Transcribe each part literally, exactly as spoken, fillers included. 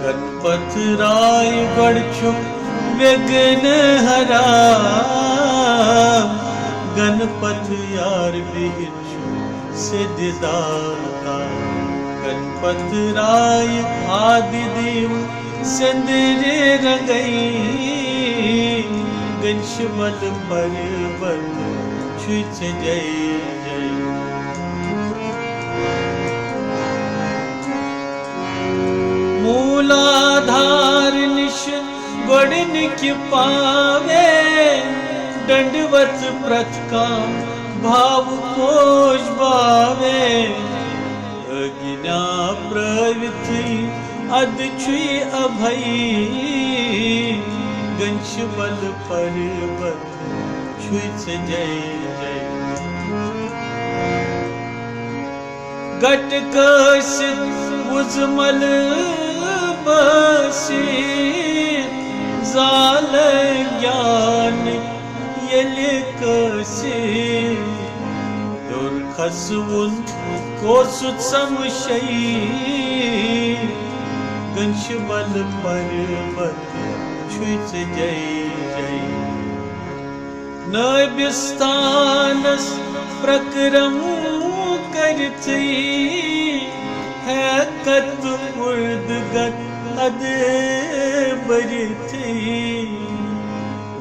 گنپتھ راے گۄڈٕ چھُ وِگن ہرا، گنپتھ یار بِہِتھ چھُ سِدِ داتا۔ گنپتھ راے آدِ دیو سندرِ رنگئی، گنش بل پروت چھُے ژےٚ جے جے۔ موٗلادھار نِش گۄڈٕنِکہِ پاوے، ڈنڈوت پرٛتھ کانٛہہ بھاو پوش باوے۔ اگنیا پرٲوِتھٕے ادٕ چھُے ابھے، گنش بل پروت چھُے ژےٚ جے جے۔ گٹ کٲسِتھ وُزمل بٲسِتھ، زال گیان ییٚلہِ کٲسِتھ، ہیوٚر کھسوُن کوسُت سمشے، گنش بل پروت چھُے ژےٚ جے جے۔ نٲبِستانس پرکرم کٔرِتھٕے، ہیکت اُردگت ادٕ بٔرِتھٕے،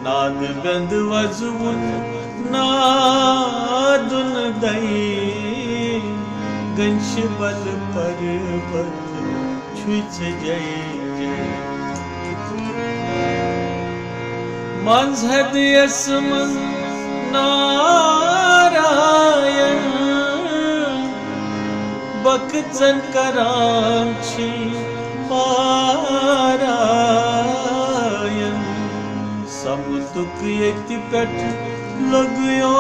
ناد بند وزوُن نادُن دے، گنش بل پروت چھُے ژےٚ جے جے۔ منٛز ہدیس منٛز ناراین، بکژن کران چھی پاراین۔ سمتُک ییٚتہِ پٮ۪ٹھ لوٚگیو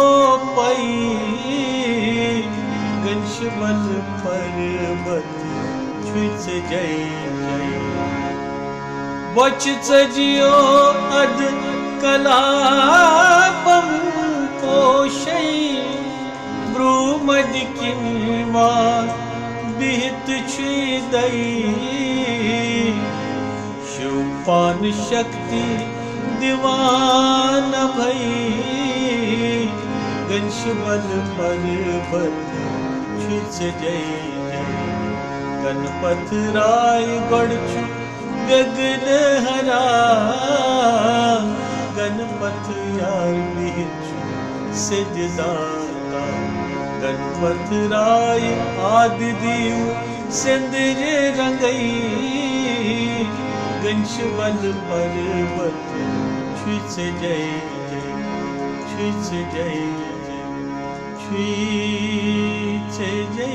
پَیی، گنش بل پروت چھُے ژےٚ جے جے۔ بۄچھِ ژٔجیو ادٕ کلابم پوشے، برٛونٛہہ مدِ کِنۍ وار بِہِتھ چھُے دے۔ شِو پان شکتی دِوان ابھے، گنش بل پروت چھُے ژےٚ جے جے۔ گنپتھ راے گۄڈٕ چھُ وِگن ہرا، گنپتھ یار بِہِتھ چھُ سِدِ داتا۔ گنپتھ راے آدِ دیو سندرِ رنگئی، گنش بل پروت چھُے ژےٚ جے جے، چھُے ژےٚ جے جے، چھُے ژےٚ جے